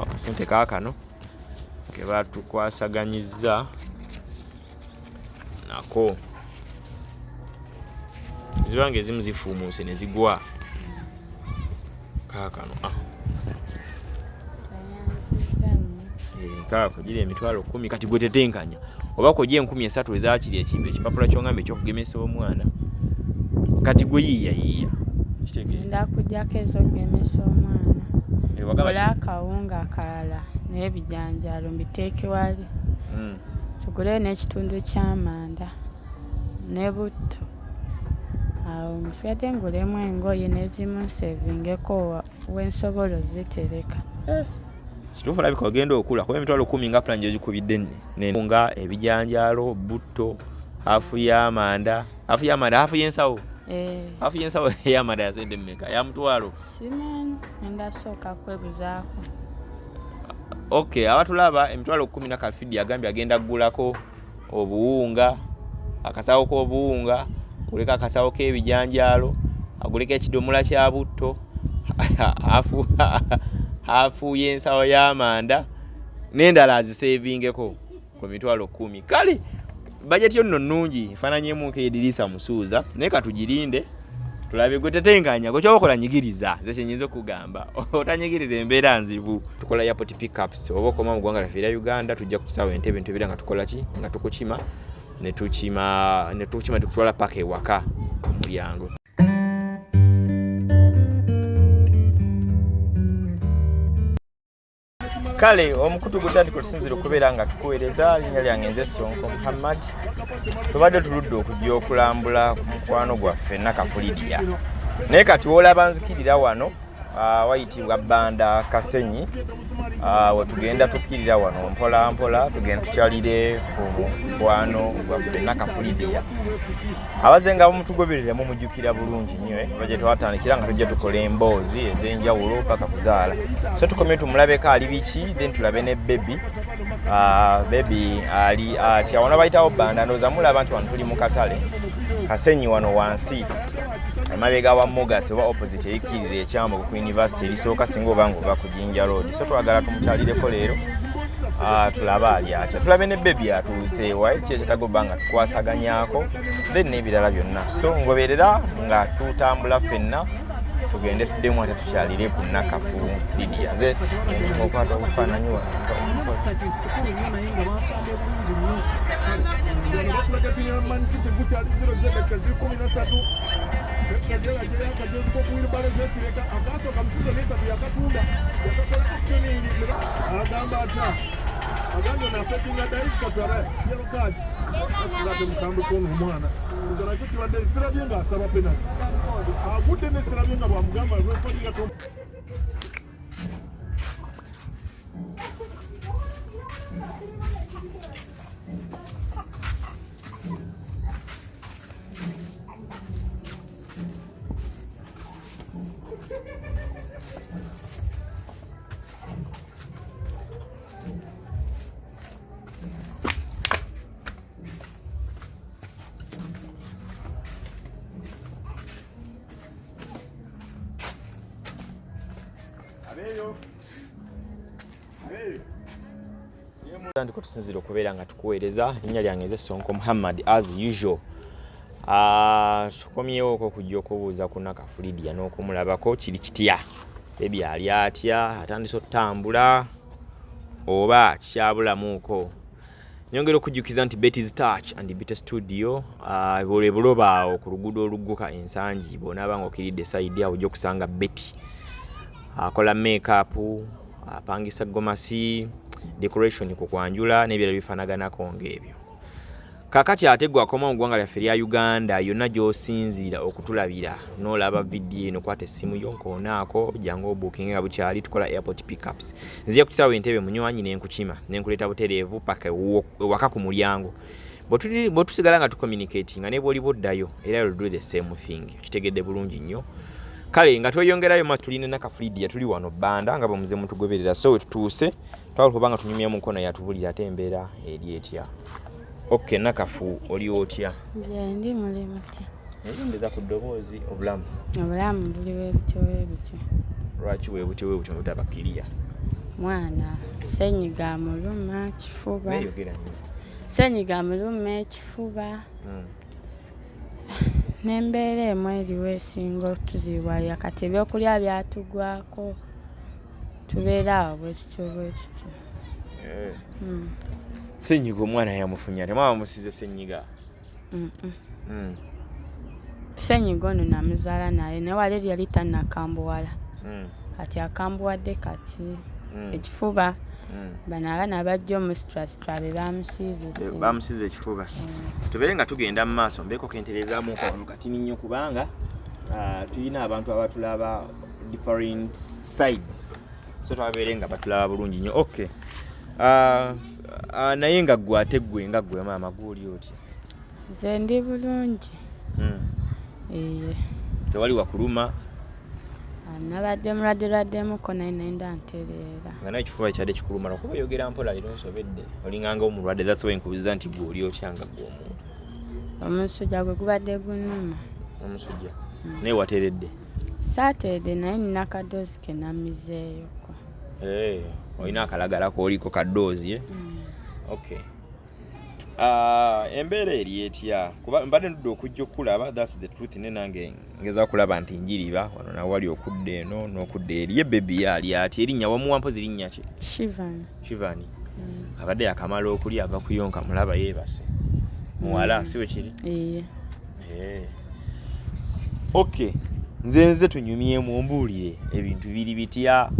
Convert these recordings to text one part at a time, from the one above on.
Akasente kaakano ke batukwasaganyizza nako ziba nga ezimu zifuumuuse ne zigwa kaakano ah. Eh, kaako giri 100,000. Kati gwe tetenkanya oba kojja 3,000 ezakiri ekipapula kyongamba ekyokugemesa omwana. Kati gwe yiiya yiiya. Kitegeera kujjako ez'okugemesa omwana. Gula akawunga akalala n'ebijanjaalo mbiteeke wali. Tugule n'ekitundu ky'amanda ne butto. Awo nsigadde ngulemu engoye n'ezimu nsevingeko wensobola ozitereka. Kituufu olabika ogenda okula kuba 100,000 nga plan gy'ogikubidde nga ebijanjaalo, butto, haafu y'amanda, haafu y'amanda, haafu y'ensawo. Haafu y'ensawo ey'amanda ya sente mmeka? Ya mutwalo? Simanyi, ngenda sooka kwebuzaako. Okay, abatulaba 100,000 Nakafidi agambye agenda kugulako obuwunga, akasawo k'obuwunga, aguleko akasawo k'ebijanjaalo, aguleko ekidomola kya butto, haafu y'ensawo y'amanda n'endala aziseevingeko ku 100,000. Kale bajeti yo nno nnungi, efaananyeemu nk'edirisa musuuza, naye katugirinde tulabe. Gwe tetenkanya, gwe kyoba okola nyigiriza, nze kye nyinza okugamba otanyigiriza embeera nzibu. Tukola airport pickups, oba okoma mu ggwanga lyaffe erya Uganda, tujja ku kisaawe Entebbe ntubeera nga tukola ki, nga tukukima ne tukima tukutwala paka ewaka ku mulyango. Kale omukutu gutandika otusinzira okubeera nga tukuweereza. Linnya lyange nze Sonko Muhammad. Tubadde tuludde okujja okulambula ku mukwano gwaffe Nakafu Lydia, naye kati woolaba nzikirira wano wayitibwa Banda Kasenyi, wetugenda tukkirira wano mpola mpola tugenda tukyalire ku mukwano gwaffe Nakafu Lydia. Abaze nga bamutugoberera mumujjukira bulungi nnyo, kuba gye twatandikira nga tujja tukola emboozi ez'enjawulo paka kuzaala. So tukomye tumulabeko ali biki, then tulabe ne baby. Baby ali atya? Wano bayitawo Banda, ndowooza mulaba nti wano tuli mu katale Kasenyi wano wansi emabega wa Mogas oba opposite erikkirira ekyambuko ku university erisooka singa oba nga ova ku Jinja Road. So twagala tumukyalireko leero, tulabe ali atya, tulabe ne baby atuuseewa, ki ekyetaaga obba nga tukwasaganyako, then n'ebirala byonna. So ngoberera nga tutambula ffenna tugende tuddemu ate tukyalire ku Nakafu Lydia. Nze okwata obufaananyi wano. Tandika tusinzira okubeera nga tukuweereza. Linnya lyange nze Sonko Muhammad as usual. Tukomyewo okujja okubuuza ku Nakafu Lydia n'okumulabako kiri kitya, baby ali atya, atandise otambula oba kikyabulamuuko. Nyongera okujjukiza nti Betty's Touch and Beauty Studio bwe buloba awo ku luguudo olugguka Ensangi, bw'onaaba ng'okiridde side awo ojja okusanga Betty akola makeup, apangisa gomasi, decoration ku kwanjula n'ebirala bifaanaganako ng'ebyo. Kaakati ate gwe akoma mu ggwanga lyaffe erya Uganda yonna gy'osinziira okutulabira n'olaba vidiyo eno, kwata essimu yo nkoonaako, jangu obuukinge nga bukyali. Tukola airport pickups. Nzija ku kisaawe Entebbe munywanyi ne nkukima ne nkuleeta butereevu paka ewaka ku mulyango. Bwe tusigala nga tucommunicatinga ne bw'oliba oddayo era you'll do the same thing. Okitegedde bulungi nnyo. Kale nga tweyongerayo ma tulina Nakafu Lydia, tuli wano Banda nga bwe muze mutugoberera. So we tutuuse twagala okuba nga tunyumya mu nkono yatubulira ate embeera eri etya. Okay, Nakafu oli otya? Ndi muli mutya? Neyongeza ku ddoboozi. Obulamu? Obulamu buli webutyo webutyo. Lwaki webutyo webutyo butaba kiriya? Mwana senyiga amuluma kifuba. Neyogera nnyo. Senyiga amuluma ekifuba. N'embeera emu eriwo esinga otuzibuwalira, kati ebyokulya byatugwako, tubeera awo bwe tutyo bwe tutyo. Senyiga omwana yamufunya, temwaba musize senyiga? Senyiga ono namuzaala naye wali eri yali tannakambuwala. Kati akambuwadde kati. Ekifuba. Bano abaana bajja omusitwasitwa be bamusiize. Bamusiize ekifuba. Tubeere nga tugenda mu maaso, mbeeko kenterezaamuko wano katini nnyo, kubanga tulina abantu abatulaba different sides, so twabeere nga batulaba bulungi nnyo. Okay. Naye nga ggwe, ate ggwe nga ggwe maama, gwoli otya? Nze ndi bulungi. Ee. Tewali wakuluma? Nabadde mulwadde lwaddemuko, naye nenda ntereera. Nga naye ekifuba kyadde kikuluma, lwakuba oyogera mpola, leero nsobedde, olinganga omulwadde. That's why nkubuuziza nti gwe oli otya nga ggwe omuntu. Omusujja gwe gubadde gunnuma. Omusujja, naye wateredde? Saateredde, naye nina kadoozi ke namizeeyoko. Eh, olina akalagala kooliko kadoozi, eh? Okay. Embeera eri etya? Kuba mbadde ndudde okujja okulaba, that's the truth, ne nange ngeza kulaba nti njiriba wano nawali okudda eno n'okudda eri. Ye baby ye ali ati? Erinnya wamuwa mpozi linnya ki? Shivan. Shivani. Abadde yakamala okulya, ava kuyonka, mulaba yeebase, muwala, si bwe kiri? Ee. Eh. Okay, nze tunyumyemu, ombuulire ebintu biri bitya.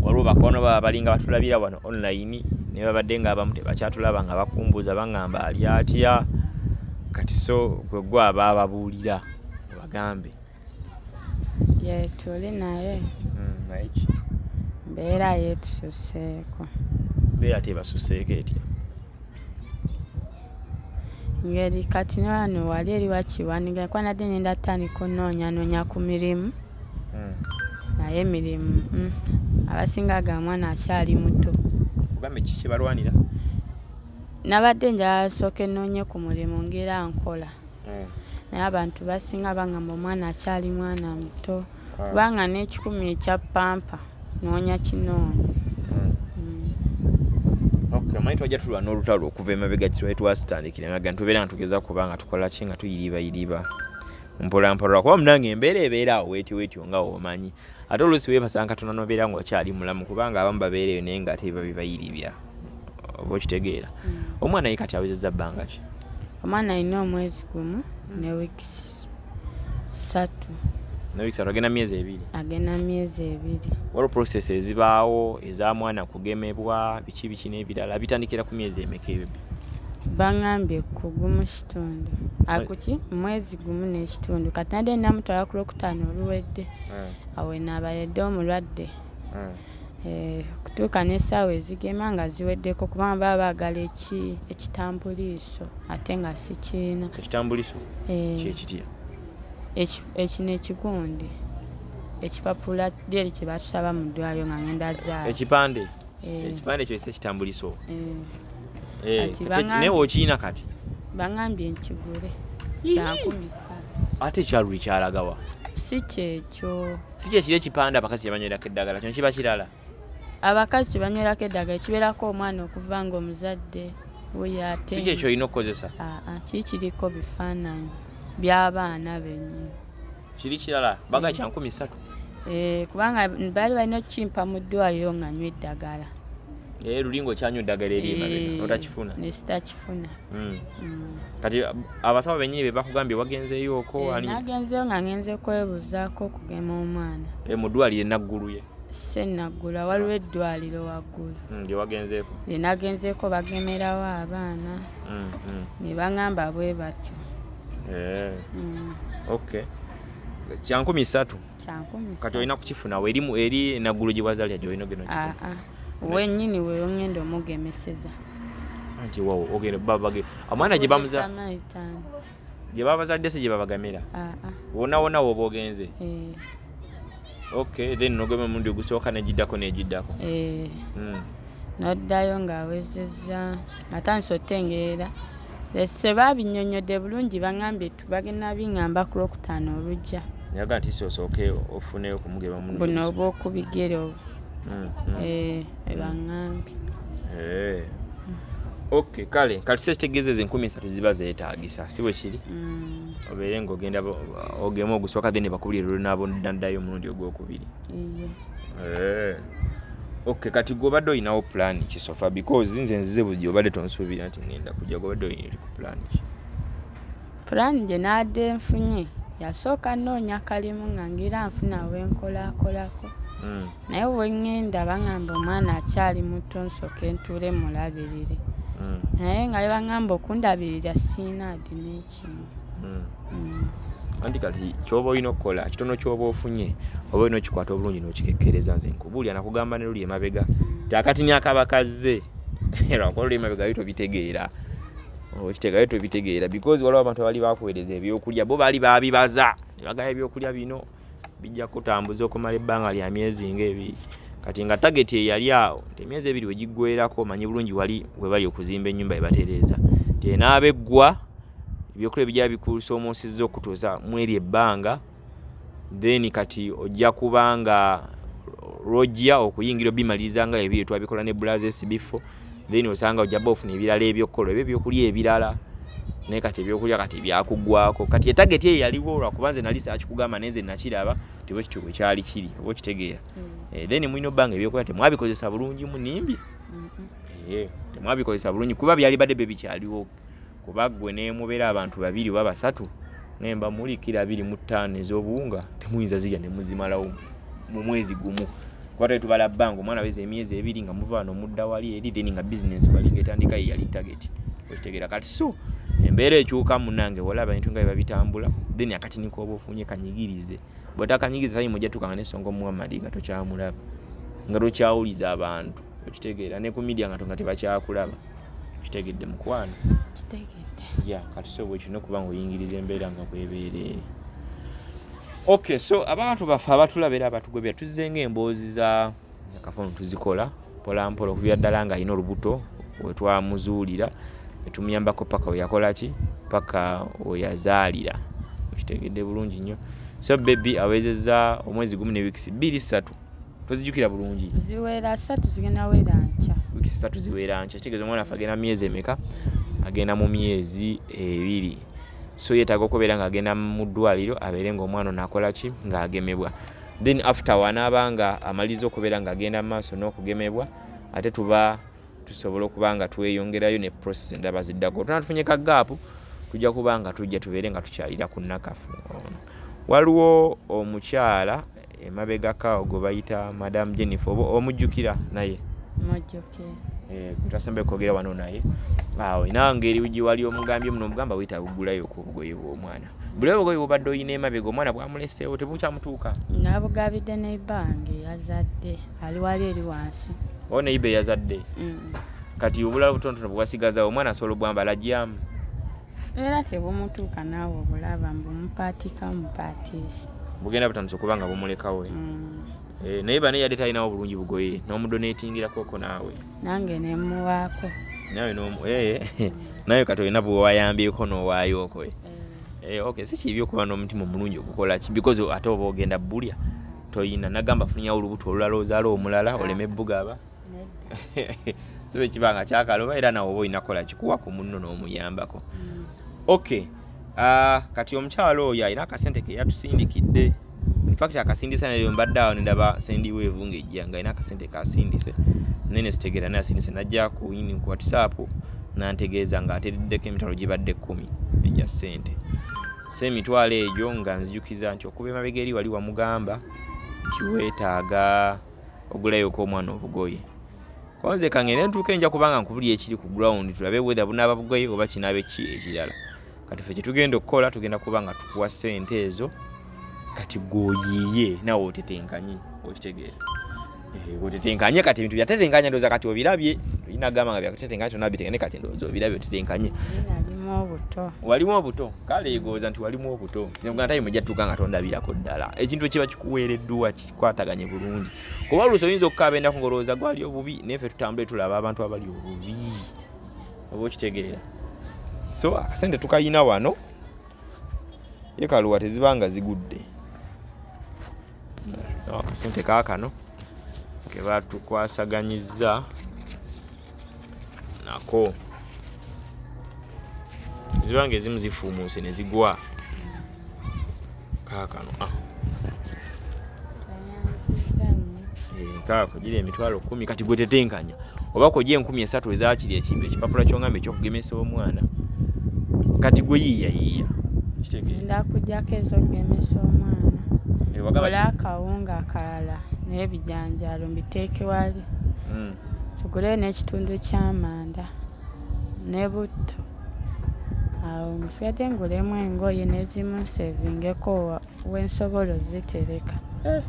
Waliwo bakwano baba balinga batulabira wano online, ne babadde nga abamu tebakyatulaba nga bakumbuuza, baŋŋamba ali atya kati. So gwe gwe aba ababuulira, obagambe. Ye tuli naye. Naye ki? Mbeera yeetususeeko. Mbeera tebasuseeko etya? Ngeri kati wano wali eri wakiwaniga, kuba nadde ngenda tutandika onoonyanoonya ku mirimu, naye emirimu abasinga ga mwana akyali muto. Ogambe ki kyebalwanira? Nabadde njagala nsooke nnoonye ku mulimu ngera nkola, naye abantu basinga baŋŋamba omwana akyali mwana muto, kubanga n'ekikumi ekya pamper noonya kinoonya. Okay, omanyi twajja tulwana olutalo okuva emabega, twali twasitandikira emabega, ntubeera nga tugeza kuba nga tukola ki, nga tuyiribayiriba mpola mpola, lwakuba munange embeera ebeera awo weetyo weetyo nga womanyi, ate oluusi weebasanga katono nobeera ng'okyali mulamu, kubanga abamu babeera eyo naye nga ate biba bibayiribya, oba okitegeera. Omwana ye kati awezezza bbanga ki? Omwana alina omwezi 1 ne wiiki 3. Ne wiiki 3, agenda myezi 2. Agenda myezi 2. Waliwo process ezibaawo eza mwana kugemebwa, biki biki n'ebirala, bitandikira ku myezi emeka ebyo? Baŋŋambye ku 1.5, akuki mwezi 1.5. Kati nadde namutwala ku Lwokutaano oluwedde, awo naabaledde omulwadde. Okutuuka n'essaawa ezigema nga ziweddeko, kubanga baba baagala ekitambuliiso ate nga sikiina. Ekitambuliso? Eh. Kyekitya? Ekino ekigundi, ekipapula lyeri kye batusaba mu ddwaliro nga ngenda zaala. Ekipande? Eh. Ekipande ekyo ese ekitambuliso? Eh. Eh, Kati naye okiina kati? Baŋŋambye nkigule kya 30,000. Ate ekyaluli kyalagawa? Si kyekyo. Si kyekiri ekipande abakazi kyebanywerako eddagala? Kino kiba kirala. Abakazi kyebanywerako eddagala kibeerako omwana okuva nga omuzadde wuyo, ate Si kyekyo olina okukozesa? Aa, kiri kiriko bifaananyi by'abaana bennyini. Kiri kirala, baga kya 30,000. Eh, kubanga baali balina okukimpa mu ddwaliro nga nywa eddagala. Naye luli ng'okyanywa eddagala eri emabega, Eh, notakifuna? Ne sitakifuna. Kati abasawo bennyini be bakugambye wagenzeeyooko? Eh, ani? Nagenzeyo nga ngenze kwebuuzaako okugema omwana. Eh, mu ddwaliro enaggulu ye? Senaggula, waliwo eddwaliro waggulu. Gye wagenzeeko? Lye nagenzeeko, bagemerawo abaana. Ne baŋŋamba bwe batyo. Eh, okay, kya 30,000. Kya 30,000. Kati olina kukifuna we eri enaggulu gye wazaalira, gyolina ogenda okifuna? Aa, wennyini weongenda omugemeseza. Anti wawo ogenda babage omwana gye bamuza Samaritan. Gye babazadde, si gye babagamira? Aa. Wonna wonna woba ogenze? Eh. Okay, then nogema omulundi ogusooka, negiddako negiddako. Eh. Noddayo ng'awezezza, atandise otengeera. Ese baabinnyonnyodde bulungi, baŋŋambye bagenda biŋŋamba ku Lwokutaano olujja. Nayaga nti si osooke ofuneyo okumugema omulundi Buno ogusooka. obw'okubigere obwo. Eh, ebaŋŋambye. Eh. Ok, kale kati si ekitegeeza ezo 3000 ziba zeetaagisa, si bwe kiri? Obeere ng'ogenda ogeme ogusooka, then bakubulire lwenaabodaddayo omulundi ogwokubiri. Iye. Eh. Ok, kati gwe obadde olinawo plan ki so far? Because nze nzize buli obadde tonsuubira nti ngenda kujja. Gwe obadde olina ku plan ki? Pulaani gye naadde nfunye yasooka nnoonya kalimu nga ngira nfuna wenkolaakolako, naye we ŋŋenda baŋŋamba omwana akyali muto, nsooke ntuule mulabirire, naye nga bebaŋŋamba okundabirira siina adi n'ekimu. Anti kati kyoba olina okukola kitono, kyoba ofunye oba olina okikwata obulungi n'okikekkereza. Nze nkubuulira, nakugamba ne luli emabega ti akatini akaba kazze, lwakuba luli emabega yo tobitegeera, okitegeera? Tobitegeera because waliwo abantu abali bakuweereza ebyokulya, bo baali babibaza ne bagamba ebyokulya bino bijja kutambuza okumala ebbanga lya myezi nga 2. Kati nga target eyali awo nti emyezi 2 we giggweerako, omanyi bulungi wali we bali okuzimba ennyumba ebatereeza, nti enaaba eggwa, ebyokulya bijja bikusoomoosezza okutuusa mu eryo ebbanga. Then kati ojja kuba nga lwojja okuyingira obimaliriza nga ebiri twabikola ne Bulaza SB4, then osanga ojja ba ofuna ebirala ebyokukola oba ebyokulya ebirala. Naye kati ebyokulya kati byakuggwako. Kati e target eyo yaliwo lwakuba nze nali saakikugamba, naye nze nakiraba ti bwe kityo bwe kyali kiri, oba okitegeera? Eh, then mulina obba nga ebyokulya temwabikozesa bulungi, munimbye. Eh, temwabikozesa bulungi kuba byali badde be bikyaliwo, kuba ggwe nemubeera abantu babiri oba basatu, nemba muli kiro 25 ez'obuwunga, temuyinza zirya ne muzimalawo mu mwezi gumu, kuba twali tubala bbanga omwana aweza emyezi 2 nga muva wano mudda wali eri, then nga bizinesi wali ngaetandika, ye yali target, okitegeera? Kati so embeera ekyuka munange, olaba ebintu nga bye babitambula, then akatini koba ofunye kanyigirize, bw'otakanyigiriza time ojja tuukanga n'ensonga Muhammad nga tokyamulaba, nga tokyawuliza abantu, okitegeera? Ne ku media nga tebakyakulaba, okitegedde mukwano? Kitegedde. Ya, kati so bwekino okuba nga oyingiriza embeera nga bwebeera eri. Okay, so abantu baffe abatulaba era abatugobera, tuzzenga emboozi za akafono tuzikola mpola mpola okuvira ddala nga alina olubuto wetwamuzuulira netumuyambako paka weyakola ki, paka weyazaalira, okitegedde bulungi nnyo? So baby awezezza omwezi 1 ne wiikisi 2, 3, tozijjukira bulungi? Ziwera 3, zigenda wera nkya. Wiikisi 3 ziwera nkya, kitegeeza omwana affe agenda myezi emeka? Agenda mu myezi 2. So yeetaaga okubeera ng'agenda mu ddwaliro abeere ng'omwana ono akola ki, ng'agemebwa. Then after wanaaba nga amaliriza okubeera ng'agenda mu maaso n'okugemebwa, ate tuba tusobola okuba nga tweyongerayo ne process endaba ziddako. Tuna tufunye ka gap, tujja kuba nga tujja tubeere nga tukyalira ku Nakafu ono. Waliwo omukyala emabegako gwe bayita Madam Jennifer, oba omujjukira naye? Mujjukira. Eh, twasemba kwogera wano naye awo nange eri gye wali omugambye muno, omugamba wetaaga okugulayo ku obugoye bw'omwana. Buli obugoye bwobadde oyina emabega, omwana bwamuleseewo, tebukyamutuuka. Nabugabidde neighbour yazadde, ali wali eri wansi. O neighbour yazadde? Kati obulala butonotono bwewasigazawo, omwana asobola obwambala ajyamu? Era tebumutuuka, naawe obulaba mbu mupaatika mupaatiisi. Bugenda butandise okuba nga bumulekawe. Eh, naye bane yadde talinawo bulungi bugoye, n'omudonatingirako naawe? Nange nemuwaako. Nawe nawe kati olina bwewayambyeko n'owaayooko? Eh, okay, si kibi okuba n'omutima omulungi okukola ki, because ate oba ogenda bulya toyina nagamba funyawo olubuto olulala ozaala omulala oleme bugaba. So bwe kiba nga kyakala oba era nawe oba olina kukola kikuwa ku munno n'omuyambako. Okay, kati omukyalo oyo alina akasente ke yatusindikidde. In fact akasindisa naye mbadde awo nendaba Sendwave ng'ejja nga alina akasente kasindise, naye nesitegeera naye asindise, najja ku ini ku WhatsApp nantegeeza ng'ateereddeko emitwalo gibadde 10 egya ssente. So emitwalo egyo nga nzijukiza nti okuva emabega eri wali wamugamba nti weetaaga ogulayoko omwana obugoye. Konze kangende ntuuke, nja kubanga nkubulira ekiri ku ground, tulabe whether bunaaba bugoye oba kinaabe ki ekirala. Kati ffe kyetugenda okukola, tugenda kuba nga tukuwa ssente ezo, kati gwoyiiye naawe otetenkanye, okitegeera? Eh, otetenkanye. Kati ebintu byatetenkanya, ndowooza kati obirabye, olina gamba nga byakutetenkanya tonabitegane, kati ndowooza obirabye, otetenkanye. Nalimu obuto. Walimu obuto, kale egooza nti walimu obuto. Nze nkugamba time ejja tuuka nga tondabirako ddala. Ekintu ekiba kikuweereddwa kikwataganye bulungi, kuba oluusi oyinza okukaaba ennaku ng'olowooza gwali obubi, naye ffe tutambule tulaba abantu abali obubi, oba okitegeera? So akasente tukayina wano, ye kaluwa teziba nga zigudde. Akasente kaakano. Ke batukwasaganyizza nako ziba nga ezimu zifuumuuse ne zigwa kaakano ah. Eh, kaako gira 100,000. Kati gwe tetenkanya oba kojja 3,000 ezakiri ekipapula kyongamba ekyokugemesa omwana. Kati gwe yiiya yiiya. Kitegeera. Ngenda kujjako ez'okugemesa omwana. Eh, wagamba Ngule ki? Akawunga akalala n'ebijanjaalo mbiteeke wali. Tugule n'ekitundu ky'amanda ne butto. Awo nsigadde ngulemu engoye n'ezimu nsevingeko wensobola ozitereka. Eh,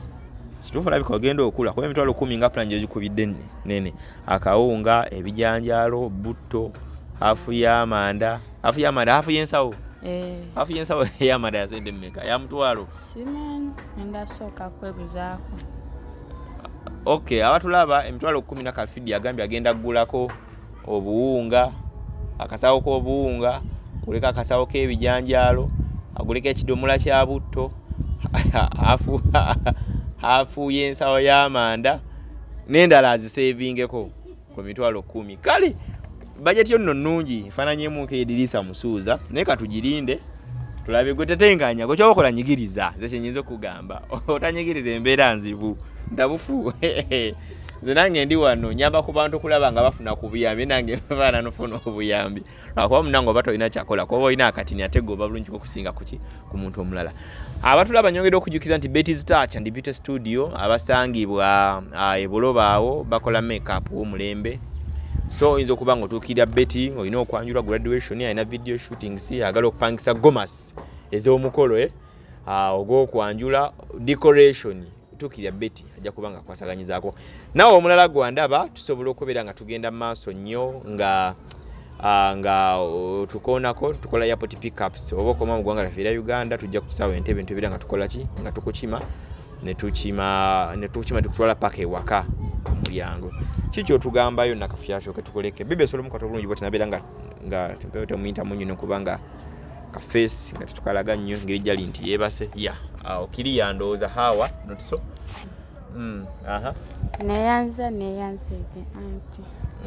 kituufu olabika ogenda okula kuba 100,000 nga plan gyogikubidde nene. Akawunga, ebijanjaalo, butto, hafu y'amanda, hafu y'amanda, hafu y'ensawo. Eh. Hafu y'ensawo ey'amanda ya sente mmeka? Ya mutwalo. Simanyi, ngenda sooka kwebuzaako. Okay, abatulaba 100,000 Nakafidi agambye agenda kugulako obuwunga, akasawo k'obuwunga, aguleko akasawo k'ebijanjaalo, aguleko ekidomola kya butto, hafu y'ensawo y'amanda n'endala aziseevingeko ku 100,000. Kale bajeti yo nno nnungi, efaananyeemu nk'edirisa musuuza, naye katugirinde tulabe. Gwe tetenkanya, gwe kyoba okola nyigiriza, nze kye nnyinza okugamba otanyigiriza embeera nzibu ntabufu. Nze nange ndi wano nyamba ku bantu okulaba nga bafuna ku buyambi, nange baana nofuna obuyambi lwakuba munange oba tolina kyakola kuba olina akatini ate gwe oba bulungi okusinga kuki ku muntu omulala. Abatulaba nyongedde okujjukiza nti Betty's Touch and Beauty Studio abasangibwa e Buloba awo bakola makeup w'omulembe. So oyinza okuba nga otuukirira Betty olina okwanjulwa, graduation, alina video shootings, ayagala okupangisa gomas ez'omukolo ogw'okwanjula, decoration, tuukirira Betty ajja kuba nga akwasaganyizaako. Naawe omulala gwandaba tusobola okubeera nga tugenda mu maaso nnyo nga tukoonako tukola airport pickups oba okoma mu ggwanga lyaffe erya Uganda, tujja ku kisaawe Entebbe ntubeera nga tukola ki nga tukukima ne tukima tukutwala paka ewaka ku mulyango. Ki kyotugambayo Nakafu kyasooke tukoleke bibi osobola omukwata obulungi bwoti nabeera nga tempewo temuyitamu nnyo nokubanga ka face nga tetukalaga nnyo engeri gyali nti yeebase ya awo kiriya ndowooza hawa not so. Aha. Neyanza neyanzege anti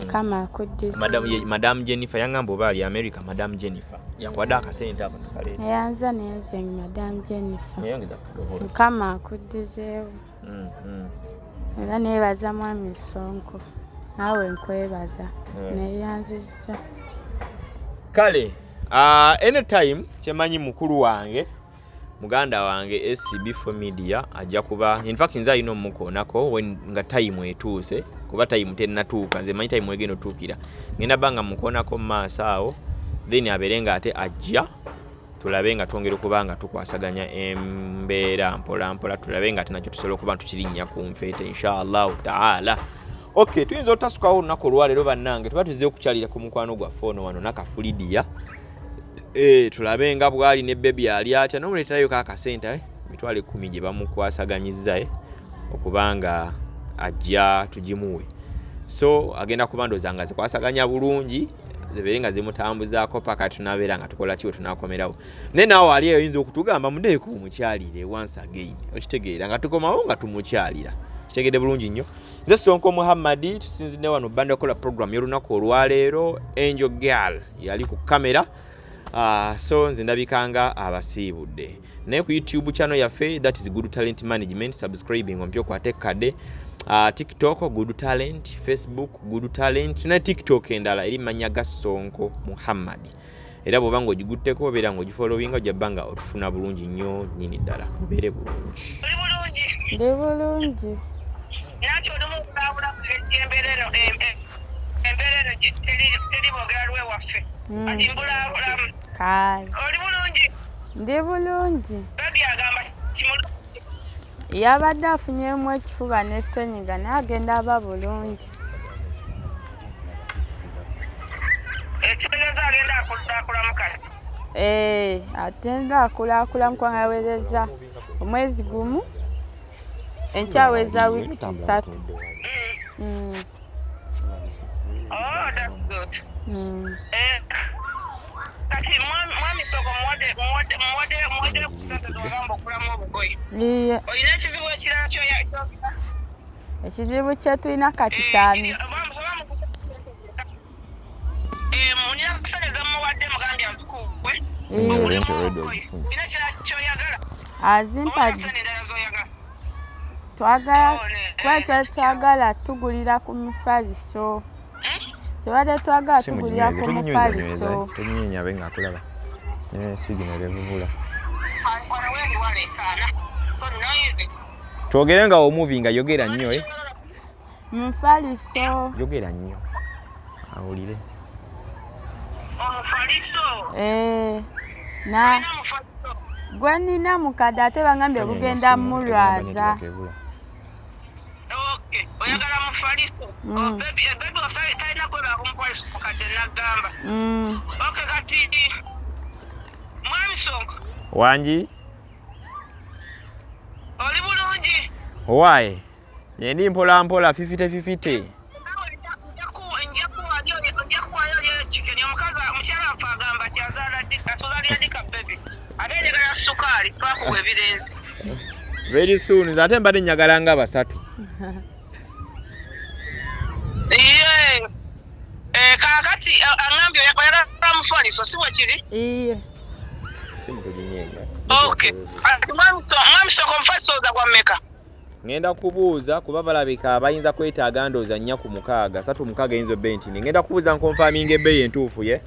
kama akuddiza. Madam Jennifer yangamba oba ali America. Madam Jennifer yankwadde akasente ako nakaleeta. Neyanza neyanzege Madam Jennifer. Neyongeza akadoboozi. Mukama akuddizeewo. Era neebaza Mwami Sonko, naawe nkwebaza. Neyanzizza. Kale anytime kyemanyi mukulu wange muganda wange SCB4 Media ajja kuba, in fact nze alina omukoonako when nga time etuuse, kuba time tennatuuka. Nze manyi time egenda otuukira, ngenda bba nga mukoonako mu maaso awo, then abeere nga ate ajja tulabe nga twongera okuba nga tukwasaganya embeera mpola mpola, tulabe nga ate nakyo tusobola okuba ntukirinnya ku nfeete inshallahu taala. Okay, tuyinza otasukawo olunaku olwaleero bannange, tuba tuzze okukyalira ku mukwano gwaffe ono wano Nakafulidiya. Tulabe nga bwali ne bebi ali atya n'omuleeterayo akasente 100,000 gye bamukwasaganyizza okubanga ajja tugimuwe. So agenda kuba ndowooza nga zikwasaganya bulungi zibeere nga zimutambuzaako paka tunabeera nga tukola kiwe tunakomerawo. Naye naawe ali eyo oyinza okutugamba mudeeko mumukyalire once again, okitegeera nga tukomawo nga tumukyalira. Kitegedde bulungi nnyo. Nze Sonko Muhammadi, tusinzidde wano banda okukola program y'olunaku olwaleero. Angel Girl yali ku kamera. So nze ndabikanga abasiibudde, naye ku YouTube channel yaffe, that is Good Talent Management, subscribing ompya okwate kadde. TikTok Good Talent, Facebook Good Talent, ne TikTok endala eri manya ga Sonko Muhammad. Era bw'oba ng'ogigutteko obeera ng'ogifollowinga ojja bba nga otufuna bulungi nnyo nnyini ddala. Mubeere bulungi. Oli bulungi? Ndi bulungi. Nanti olumu kulabula embeera eno embeera eno teri boogera lwewaffe. Kati mbulaabulamu. Kale. Oli bulungi? Ndi bulungi. Babi agamba kimulungi. Yabadde afunyemu ekifuba ne ssenyiga naye agenda aba bulungi. Ekitegeeza agenda akulakulamu kati. Eh, atenda akulaakulamu kubanga yawereza omwezi gumu, enkya aweza weeks 3. Oh, that's good. Eh, kati mwami Soko muwadde ku ssente z'ogamba okulamu obugoye. Iye. Olina ekizibu ekirala kyoya? Ekizibu kye tulina kati kyami. Azimpa twagala kuba twali twagala tugulira ku mifaliso. Tebadde twagala tugulira ku mufaliso. Toginyeenya abe ng'akulaba. Sigino levubula. Twogere nga omuvinga yogera nnyo eh. Mufaliso. Yogera nnyo. Awulire. Omufaliso. Eh. Na gwe nina mukadde ate bangambye bugenda mulwaza. Oyagala mufaliso. Mm. Oh, baby, eh, baby waffe talina kwebaka kumufaliso mukadde nagamba. Mm. Okay, kati mwami Sonko. Wangi. Oli bulungi? Owaaye. Nyendi mpola mpola fifite fifite. Very soon nze ate mbadde njagala nga basatu. Yes. Eh, kaakati aŋambye oyagala mufaliso si bwe kiri? Iye. Simu toginyeenya. Okay. Mwami Sonko omufaliso oza gwa mmeka? Ngenda kubuuza kuba balabika bayinza kwetaaga ndowooza 4 ku 6, 3 6 eyinza obba entini. Ngenda kubuuza nkonfaminga ebbeeyi entuufu ye.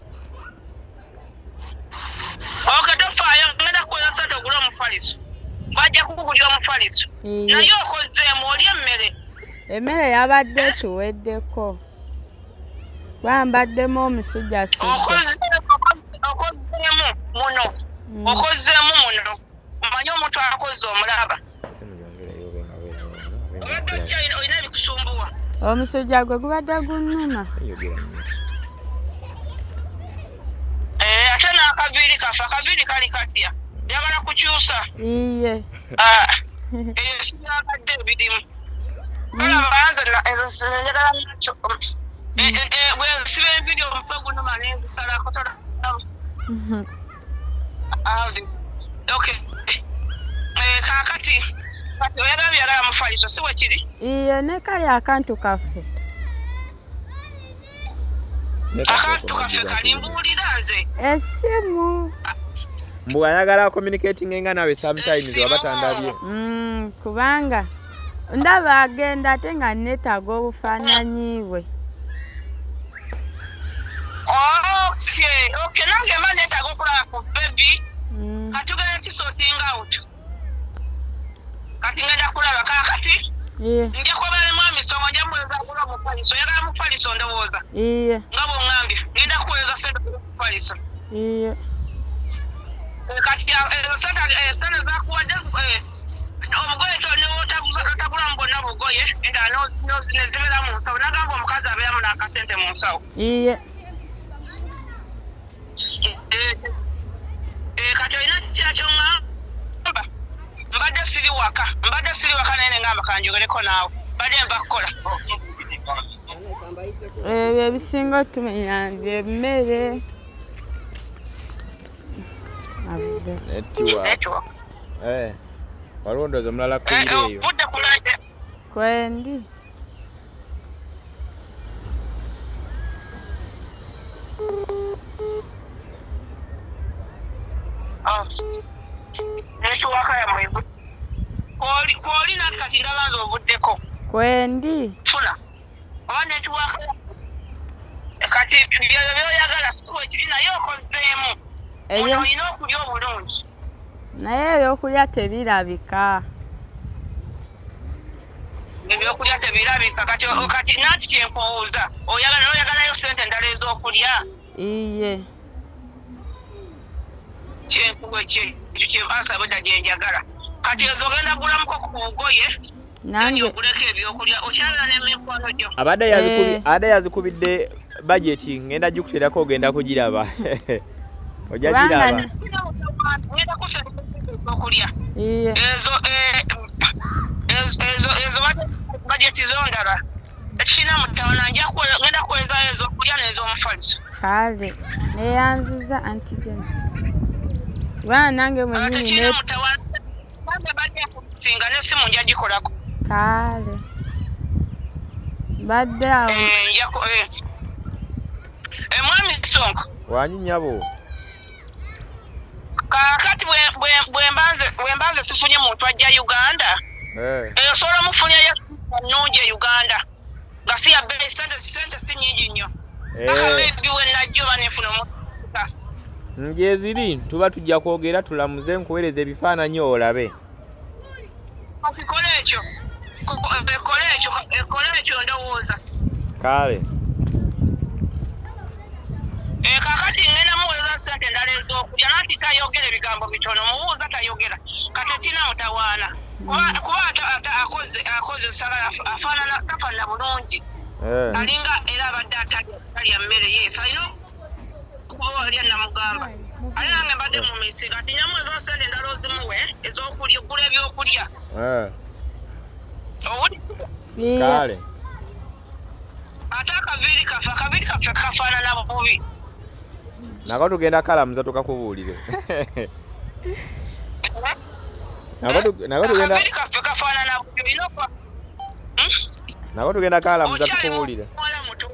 Okay, tofaayo ngenda kukweza sente ogule omufaliso. Bajja kukugulira omufaliso. Naye okozeemu olya emmere. Emmere yabadde etuweddeko. Bambaddemu omusujja sujja. Okozeemu muno. Okozeemu muno. Omanyi omuntu akoze omulaba. Obadde olina ebikusumbuwa. Omusujja gwe gubadde gunnuma. Ate n'akaviiri kafe, akaviiri kali katya? Njagala kukyusa. Iye. Eyo sibyagadde ebirimu. Olaba nze njagala nakyo. Bwe nsiba enviiri omutwe gunuma ne nzisalako tolaba. Okay. Kaakati kati oyagala byagala mufaliso si bwe kiri? Iye ne kali akantu kaffe. Akantu kaffe kali mbuulira nze. Essimu. Mbu ayagala communicating nga nawe sometimes waba tandabye. Kubanga ndaba agenda ate nga neetaaga obufaananyi bwe. Okay, okay, nange mba neetaaga okulaba ku baby. Kati tugenda kisorting out. Kati ngenda kulaba kaakati. Nja kwebala ne mwami Sonko, nja muweereza agule omufaliso. Oyagala mufaliso ndowooza? Nga bw'oŋŋambye, ngenda kuweereza ssente ogule omufaliso. Kati ezo ssente zakuwadde obugoye totagulamu bwonna bugoye, endala ne zibeera mu nsawo. Nagamba omukazi abeeramu n'akasente mu nsawo. Kati olina kira ky'oŋŋamba? Mbadde siri waka, naye ne ŋŋamba kanjogereko naawe. Mbadde nva kukola. Ebyo ebisinga otumenya by'emmere. Network. Waliwo ndowooza omulala kuyira eyo. Kwendi. Network yammwe kwoli nati kati ndaba nze ovuddeko. Kwendi. Funa. Oba network kati byebyo by'oyagala si bwe kiri naye okozeemu. Olina okulya obulungi. Naye ebyokulya tebirabika. Ebyokulya tebirabika kati kati nanti kyenkubuuza oyagala oyagalayo ssente endala ez'okulya? Iye. Kyenkuwe kyensa bwedda gye njagala. Kati ezo ogenda kugulamuko ku bugoye. Nange oguleko ebyokulya okyalala n'emikwano gyo. Abadde yazikubidde bajeti ngenda gikuteerako ogenda kugiraba. Ojja giraba. Ngenda kusaba okulya. Ezo ezo bajeti zo ndala. Ekirina mutawana ngenda kuweereza ez'okulya n'ez'omufaliso. Kale neeyanziza Aunty Jenny. Kubanga nange mwennyini Tekirina mutawana. Nange badde nkusinga n'essimu nja gikolako. Kale. Mbadde awo. Mwami Sonko. Wangi nnyabo. Kaakati bwe mba nze sifunye muntu ajja Uganda, osobola omufunirayo nnungi e Uganda nga si ya bbeeyi, sente si nnyingi nnyo. Paka maybe we najja oba nenfuna omuntu. Gyeziri tuba tujja kwogera, tulamuze, nkuweereza ebifaananyi olabe. Okikola ekyo, ekola ekyo, ekola ekyo ndowooza. Kale. Kaakati ngenda muweereza ssente endala ez'okulya, nanti tayogera ebigambo bitono, mubuuza tayogera, kati ekirina mutawaana. Kuba akoze sagala afaanana, tafaanana bulungi. Alinga era abadde atalya mmere, yes, alina okuba walya namugamba. Ate nange mbadde mu misi, kati nyamuweereza ssente endala ozimuwe ez'okulya, okugula ebyokulya. Owulira? Kale. Ate akaviiri kaffe kafaanana bubi. Nako tugenda kalamuza tukakubuulire. Nako tugenda akaviiri kaffe kafaanana bubi, olina okuba Nako tugenda kalamuza tukubuulire. Muwala muto.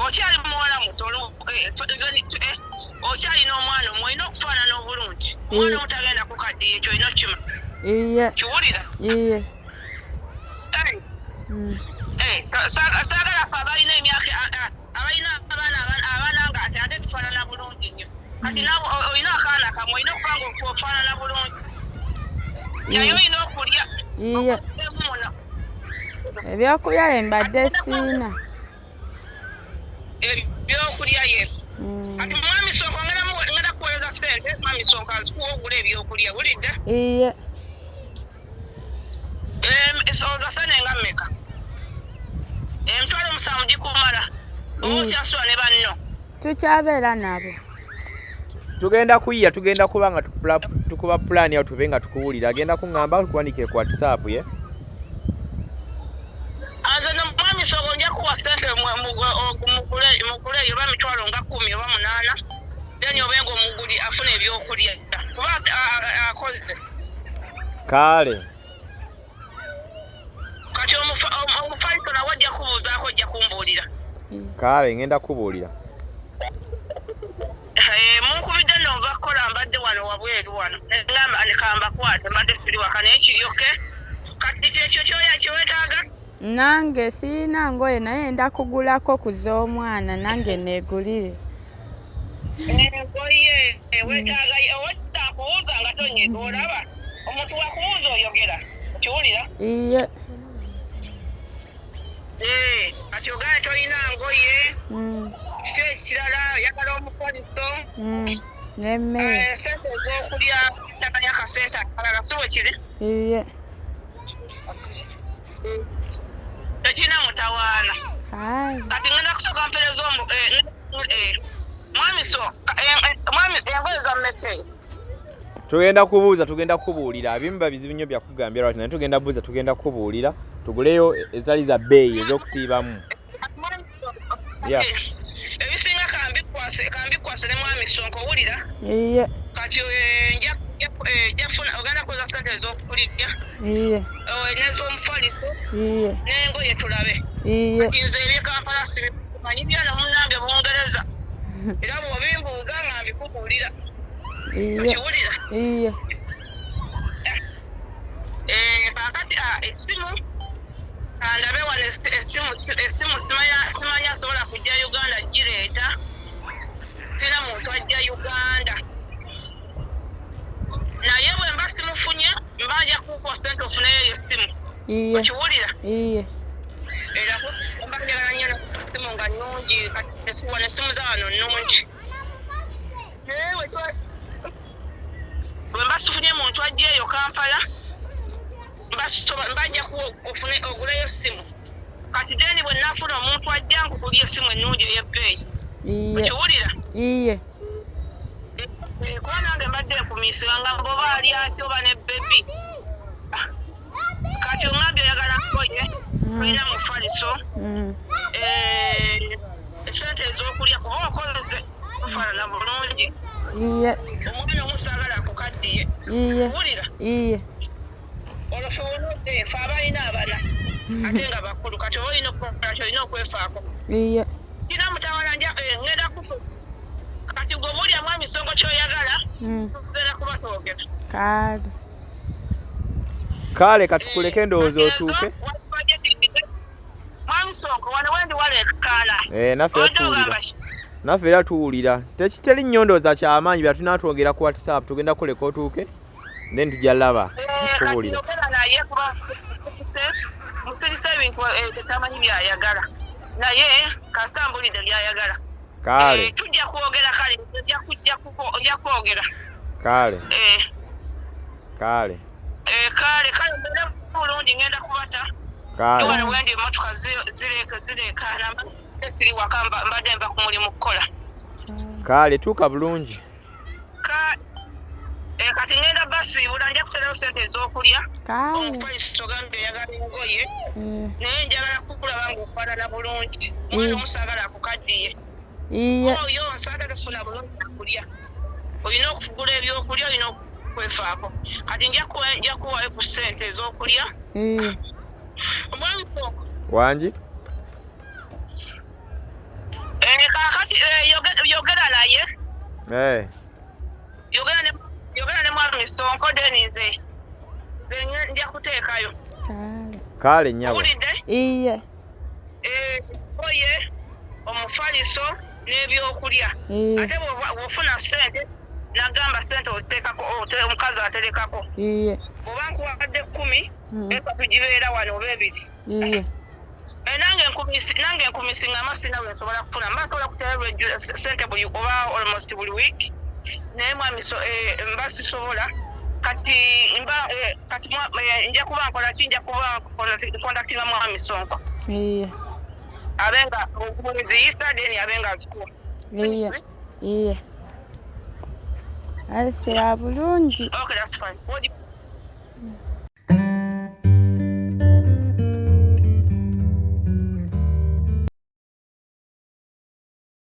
Okyali muwala muto, okyalina omwana omwo, olina okufaanana obulungi. Omwana omutagenda kukaddiya, ekyo olina okukima. Kiwulira? Iye. Saagala ffe abalina emyaka, abalina abaana nga ate tufaanana bulungi nnyo. Kati naawe olina akaana kamwe, olina okuba nga ofaanana bulungi. Naye olina okulya. Okozemu muno. Ebyokulya bye mbadde siina. Ebyokulya, yes. Kati mwami Sonko ngenda kuweereza ssente, mwami Sonko azikuwa ogula ebyokulya, wulidde? Iye. Oza ssente nga mmeka? 70,000 gikumala? Oba okyasula ne banno? Tukyabeera nabo. Tugenda kuyiya, tugenda kuba nga tukuba pulaani awo tube nga tukuwulira. Agenda kuŋŋamba tukuwandiike ku WhatsApp ye. Nze no mwami Sonko nja kuwa ssente muguleyo oba 10,000 nga 10 oba 8, then obe nga omuguli afuna ebyokulya kuba akoze. Kale. Kati omufaliso nawe ajja kubuuzaako, ajja kumbuulira. Kale ngenda kubuulira. Munkubidde nno nva kukola, mbadde wano wabweru wano, ngamba kambakwate, mbadde siri waka, naye kiryoke. Kati kyekyo kyoya kyewetaaga? Nange sirina ngoye, naye nda kugulako ku z'omwana, nange neegulire. Engoye wetaaga, owedda akubuuza nga tonyiga, olaba omuntu wakubuuza oyogera, okiwulira? Iye. Kati ogaye tolina ngoye, kiki ekirala oyagala? Omufaliso? N'emmere. Sente ez'okulya, taganya akasente akalala, si bwe kiri? Iye. Tekirina mutawaana. Kati ngenda kusooka mpereza mwami, so mwami, engoye za mmeka? Tugenda kubuuza, tugenda kubuulira. Abimu biba bizibu nnyo byakugambira lwaki, naye tugenda buuza, tugenda kubuulira tuguleyo ezali za bbeeyi ez'okusiibamu. Ebisinga kambikwase ne mwami Sonko, owulira? Iye. Kati nja funa, ogenda kukoza sente ez'okulya Iye. N'ez'omufaliso Iye. n'engoye tulabe. Iye. Kati nze ebye Kampala sibimanyi, byano munnange Bungereza, era bw'obimbuuza nga mbikubuulira. Iye. Okiwulira? Iye. Kaakati essimu kandabe wano, essimu simanya asobola kujja Uganda gireeta, sira muntu ajja Uganda, naye bwe mba simufunye mba nja kukuwa sente ofuneyo eyo essimu. Iye. Okiwulira? Iye. Era mba njagala nnyo essimu nga nnungi. Kati wano essimu za wano nnungi, naye bwe mba sifunye muntu ajja eyo Kampala, mba nja kuwa ofune oguleyo essimu. Kati then bwe nafuna omuntu ajja, nkukulya essimu ennungi ey'ebbeeyi. Iye. Okiwulira? Iye. Kuba nange mbadde nkumiisira nga mboba ali atya oba ne baby. Kati oŋŋambye oyagala ngoye, olina mufaliso, esente ez'okulya, kuba okoze ofaanana bulungi. Iye. Omwana omu saagala akukaddiye. Iye. Wulira. Iye. Olwo fe wona fe abalina abana ate nga bakulu, kati oba olina okukola ki? Olina okwefaako. Iye. Kina mutawala, nja ngenda kufu. Kati gwe obuulira mwami Sonko kyoyagala, tugenda kuba twogera. Kale. Kale katukuleke, ndowooza otuuke. Mwami Sonko, wano wendi waleekaana. Eh, naffe era Obadde tuwulira. ogamba ki? Naffe era tuwulira. Tekiteri nnyo, ndowooza kyamaanyi bya tulina twogera ku WhatsApp. Tugenda kuleka otuuke, then tujja laba Kati kubuulira. yogera naye, kuba musirise ebintu, tetamanyi byayagala, naye kasambulidde byayagala. Kale. Tujja kwogera, kale nja kwogera. Kale. Kale. Kale kale, mbeere bulungi, ngenda kubata. Kale. Wano wendi emotoka zireekaana, mbadde siri waka, mbadde nva ku mulimu kukola. Kale, tuuka bulungi. Kati ngenda basiibula, nja kuterayo sente ez'okulya. Kale. Omufaliso gambye oyagala engoye, Eh, naye njagala kukulaba ng'ofaanana bulungi, mwana omusaagala akukaddiye. Iye. Oyo nsaata tofuna bulungi akulya, olina okugula ebyokulya, olina okwefaako. Kati nja kuwayo ku ssente ez'okulya. Iye. Omwami Sonko. Wangi. Kaakati yogera naye. Yogera ne mwami Sonko, then nze nja kuteekayo. Kale. Kale nnyabo. Owulidde? Iye. Ngoye, omufaliso n'ebyokulya. Iye. Ate bw'ofuna ssente, nagamba ssente oziteekako, omukazi aterekako. Iye. Bw'oba nkuwadde 10, 3 gibeera wano oba 2. Iye. Nange nkumisinga sina bwe nsobola kufuna, mba nsobola kutera sente buli oba almost buli week, naye mwami so, mba sisobola. Kati mba kati nja kuba nkola ki? Nja kuba contactinga mwami Sonko, Iye. abe nga nziyisa, then abe nga azikuwa. Iye. Iye. Alisira bulungi. Okay, that's fine. What do you...